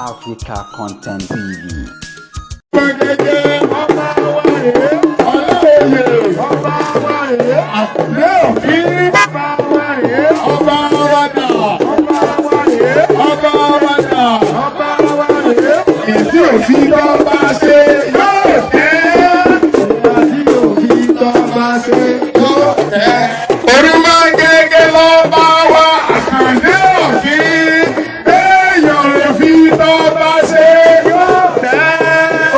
Africa Content TV. Ọba wa rèé, ọlọ́ọ̀yè, ọba wa rèé, àkùrẹ́ òfin, ọba wa rèé, ọba wa dà, ọba wa rèé, ọba wa dà, ọba wa rèé, ìdí òfin tó bá ṣe yóò tẹ́. Ìdí òfin tó bá ṣe yóò tẹ́. Orúmọ gẹ́gẹ́ lọ́ba wa, àkàndé òfin, èèyàn òfin tó bá ṣe yóò tẹ́.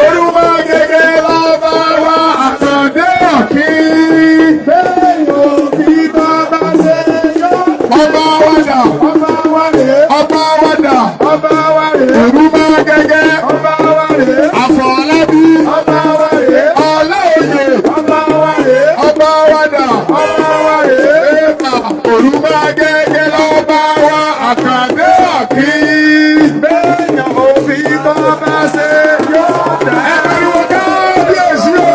Orúmọ gẹ́gẹ́ lọ́ba wa, àkàndé òfin, èèyàn òfin tó bá ṣe yóò tẹ́. Ọba wa dà, ọba wa rèé, ọba wa dà, ọba wa rèé, orúmọ gẹ́gẹ́, ọba wa rèé, àfọlábí, ọba wa rèé, ọláòyè, ọba wa rèé, ọba wa dà, ọba wa rèé, ẹ̀ka orúmọ gẹ́gẹ́ lọ́ba wa, àkàndé òkín, bẹ́ẹ̀yàn òfin tó bá ṣe yóò tẹ̀. Ẹ pariwo kábíyèsí o,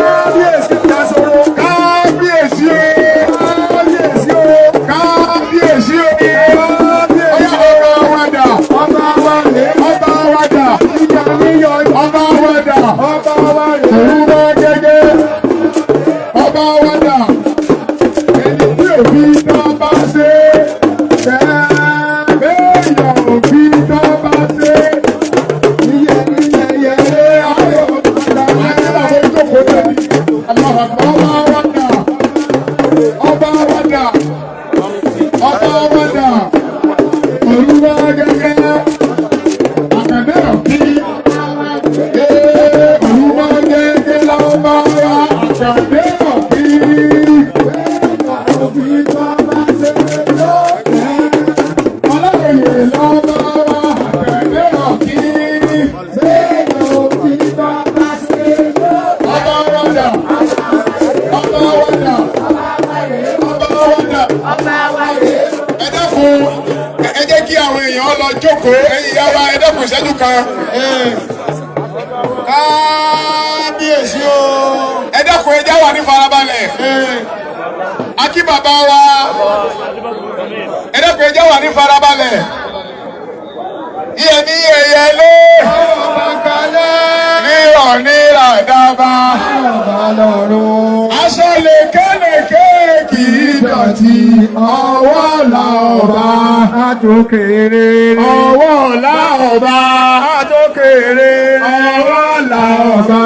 kábíyèsí dasoro, kábíyèsí o, kábíyèsí o, kábíyèsí o, kábíyèsí o, ọba wa dà, ọba wa rèé, ọba wa dà, ìjà níyọ, ọba wa dà, ọba wa rèé, orúmọ gẹ́gẹ́, ọba wa dà, ẹni tí òfin tó bá ṣe tẹ́, béèyàn òfin tó bá ṣe, iye níyẹyẹ ayọ̀ bàtà àti àwọn ìjókòó tẹ̀lé, ọba wa dà, ọba wa dà, ọba wa dà, orúmọ gẹ́gẹ́, àkàndé òfin, ee orúmọ gẹ́gẹ́ lọ́ba wa, àkàndé òfin, òfin tó bá ṣe yóò tẹ́. Ọlọ́yè lọ́ba wa, àkàndé òfin, òfin tó bá ṣe yóò tẹ́. Ọba wa dà, ọba wa dà, ọba wa dà. Ẹ dákun, ẹ jẹ́ kí àwọn èèyàn lọ jókòó. Ẹ̀yin ìyá wa, ẹ dákun ìṣẹ́jú kan. Kábíyèsí o. Ẹ dákun, ẹ já wà ní farabalẹ̀. Akí bàbá wa, ẹ dákun, ẹ já wà ní farabalẹ̀. Iyẹ̀ ní ẹ̀yẹ lé Ọba kalẹ̀. nírọ̀ nírà dábà. Ọba lọ́run. Aṣọ lèkélèké kì í dọ̀tí, ọwọ́ là ọba. Àtòkèrè. Ọwọ́ là ọba. Àtòkèrè. Ọwọ́ là ọba.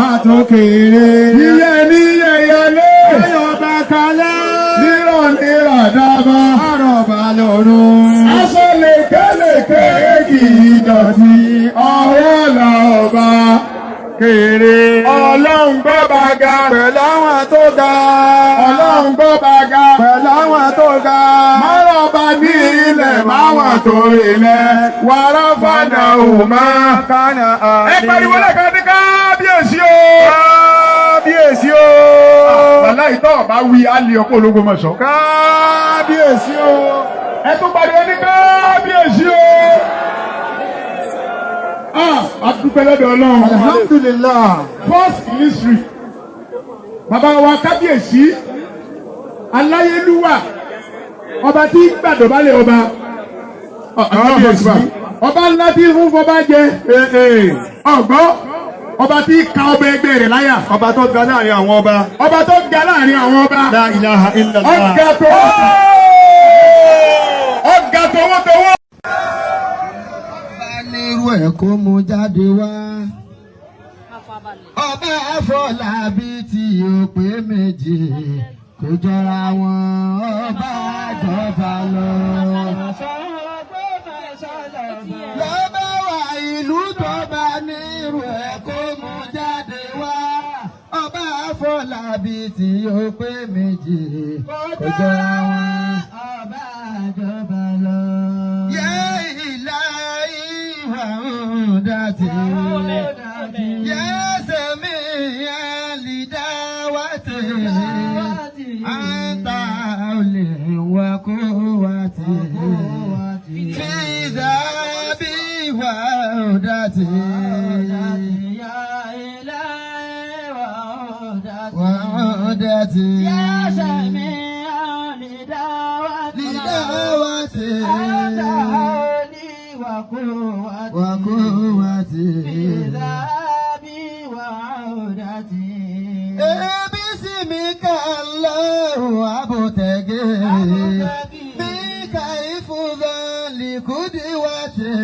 Àtòkèrè. Iyẹ̀ ní ẹ̀yẹ lé Ọba kalẹ̀. nírọ̀ nírà dábà. Ọba lọ́run. Aṣọ lèkélèké kì í dọ̀tí, ọwọ́ là ọba. Kèrè. Ọlọ́run gbọ́ bá ga. Pẹ̀lú àwọn tó ga. Ọlọ́run gbọ́ bá ga. Pẹ̀lú àwọn tó ga. Márọ̀bà ní ilẹ̀ máwọn tó ilẹ̀ wàrà fàdà òmá. Kánà Ẹ pariwo lẹ́ẹ̀kan ní kábíyèsí o. Kábíyèsí o. Bàlá ìtọ́ ọ̀bá wí á lé ọkọ̀ ológun mọ̀ṣọ́. Kábíyèsí o. Ẹ tún pariwo ní kábíyèsí o. A dúpẹ́ lọ́dọ̀ Ọlọ́run. Alhamdulillah. First ministry. Bàbá wa kábíyèsí. Aláyélúwà. Ọba tí gbàdọ̀bálẹ̀ ọba. Kábíyèsí. Ọba ńlá tí fún fọba jẹ. Ọ̀gbọ́n. Ọba tí ka ọba ẹgbẹ́ rẹ̀ láyà. Ọba tó ga láàrin àwọn ọba. Ọba tó ga láàrin àwọn ọba. La ilaha illallah. Ọ̀gá tó. Ọ̀gá tọwọ́tọwọ́. Bá nírú ẹ̀ kó mú jáde wá. Ọba Àfọlábí tí ó pé méjì kò jọra wọn, ọba àjọba lọ. Lọ́ba wa ìlú tó bá nírú ẹ̀ kó mú jáde wá. Ọba Àfọlábí tí ó pé méjì kò jọra wọn, ọba àjọba lọ. Yẹ́ ìlàyé ìwà òǹdàtì. Yẹ́ sẹ́mi àlìdáwàtì. Àǹtà olè wà kó wà tì. Fi dàbí ìwà òǹdàtì. Wà òǹdàtì. Lìdáwàtì. وقوتي وقوتي في ذهابي وعودتي. باسمك الله أبتغي بك إفضل قدوتي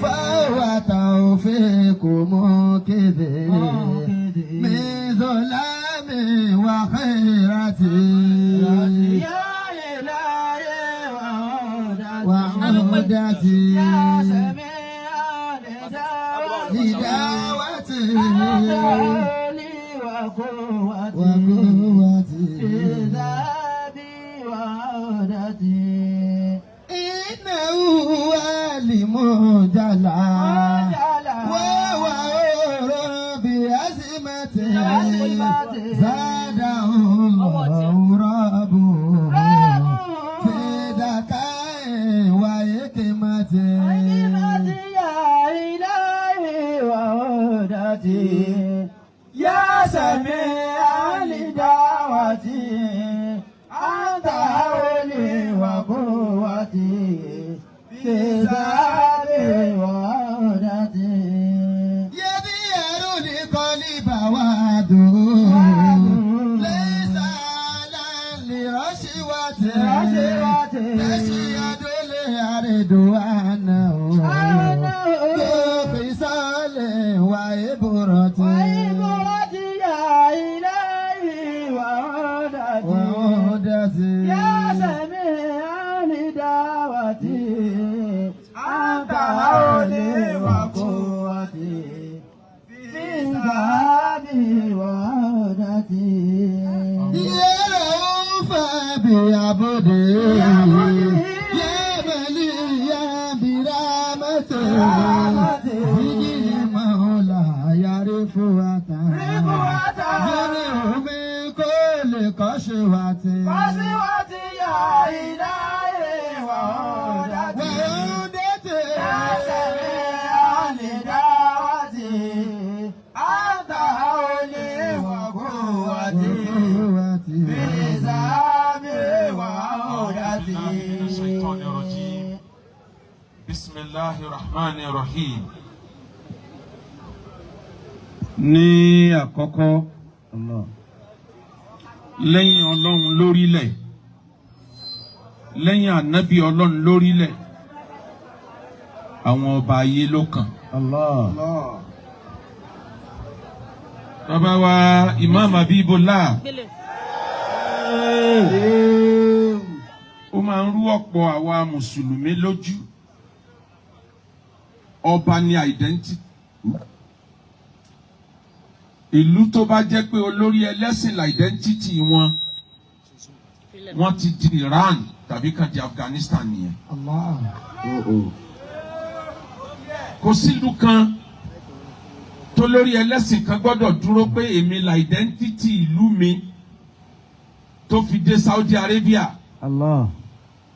فهو توفيق منقذي من ظلام وخيرتي. يا إلهي وعودتي يا سميع لدعوتي لدعوتي وقوتي وقوتي في ذهابي وعودتي. إنه عالم جلال وهو بعزمته زاده الله ربه في ذكاء وحكمته. يا إلهي وعودتي يا سميع لدعوتي أنت حولي وقوتي في ذهابي وعودتي. يبير لقلب وعده ليس على لرشوته تشهد الأرض أنه ذو خصال وعبرة. وعبرتي يا إلهي وعودتي وعودتي يا سميع لدعوتي أنت حولي وقوتي في ذهابي وعودتي. يا رؤوف بعبده يا مليا برحمته به المولى يعرف يريه من كل قسوة. قسوتي يا إلهي وعودتي وعودتي يا سميع لدعوتي أنت حولي وقوتي وقوتي في ذهابي وعودتي. من الشيطان الرجيم. بسم الله الرحمن الرحيم. Ní àkọ́kọ́, lẹ́yìn Ọlọ́run lórílẹ̀, lẹ́yìn ànábì Ọlọ́run lórílẹ̀, àwọn ọba ayé ló kàn. Bàbá wa Imam Habibullah, ó máa ń rú ọ̀pọ̀ àwa mùsùlùmí lójú. Ọba ní identity. Ìlú tó bá jẹ́ pé olórí ẹlẹ́sìn la identity wọn, wọ́n ti di Iran tàbí kan di Afghanistan nìyẹn. Kò sílùú kan tó lórí ẹlẹ́sìn kan gbọ́dọ̀ dúró pé èmi la identity ìlú mi tó fi dé Saudi Arabia.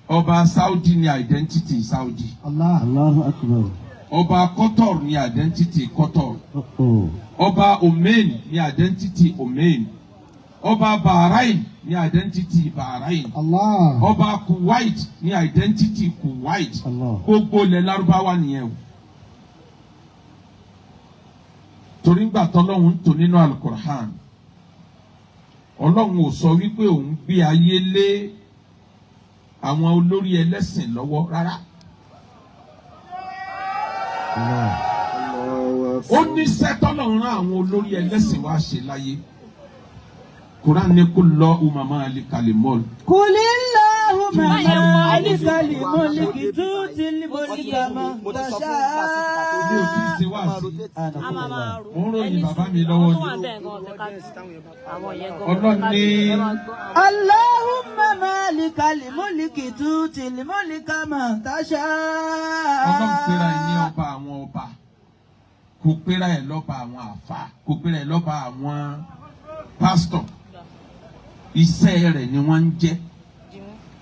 Ọba Saudi ni identity Saudi. Allahu Akbar. Ọba Qatar ni identity Qatar. Ọba Oman ni identity Oman. Ọba Bahrain ni identity Bahrain. Ọba Kuwait ni identity Kuwait. Gbogbo ilẹ̀ Lárúbáwá nìyẹn o. Torí ńgbà tọ́lọ́hun ń tò nínú Alukur'an, Ọlọ́run ò sọ wípé òun gbé ayé lé àwọn olórí ẹlẹ́sìn lọ́wọ́ rárá. Ó ní sẹ́tọ́lọ́run rán àwọn olórí ẹlẹ́sìn wá ṣe láyé. Quran ní kó lọ umama alikali mọ́ọ̀lù. قل اللهم مالك الملك تؤتي الملك من Mi ò tí ì تشاء. ṣe wáàsí. Mo ń ròyìn bàbá mi lọ́wọ́ ni. Ọlọ́run ní اللهم مالك الملك تؤتي الملك من Ọlọ́run pera ẹ̀ ní تشاء. ọba àwọn ọba. Kò pera ẹ̀ lọ́ba àwọn àfa. Kò pera ẹ̀ lọ́ba àwọn pásítọ̀. Iṣẹ́ rẹ̀ ni wọ́n ń jẹ́.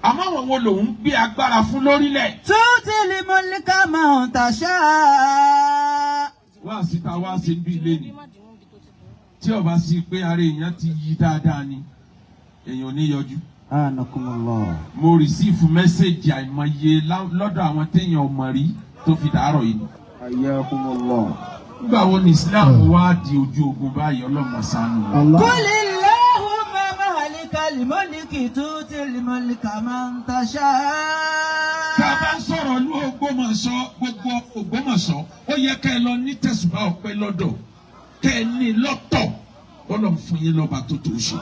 Àmọ́ àwọn wo lòun ń gbé agbára fún lórílẹ̀? تؤتي الملك من تشاء. Wá síta wá sí bí ilé ni. Tí ó bá sí pé ara èèyàn ti yí dáadáa ni, èèyàn ò ní yọjú. Anakumullah. Mo receive message àìmọye lọ́dọ̀ àwọn téèyàn ọmọ rí tó fi dàárọ̀ yìí. Ayakumullah. Nígbà wo ni Islam wá di ojú ogun báyìí? Ọlọ́mọ ṣàánú wa. Allah. قل اللهم مالك الملك تؤتي الملك من تشاء. Tá a bá ń sọ̀rọ̀ ní Ògbómọ̀ṣọ́, gbogbo Ògbómọ̀ṣọ́, ó yẹ ká ẹ lọ ní tẹ̀sùbá ọpẹ́ lọ́dọ̀, kẹ́ ẹ ní lọ́tọ̀. Ọlọ́run fún yín lọ́ba tó tó ṣe.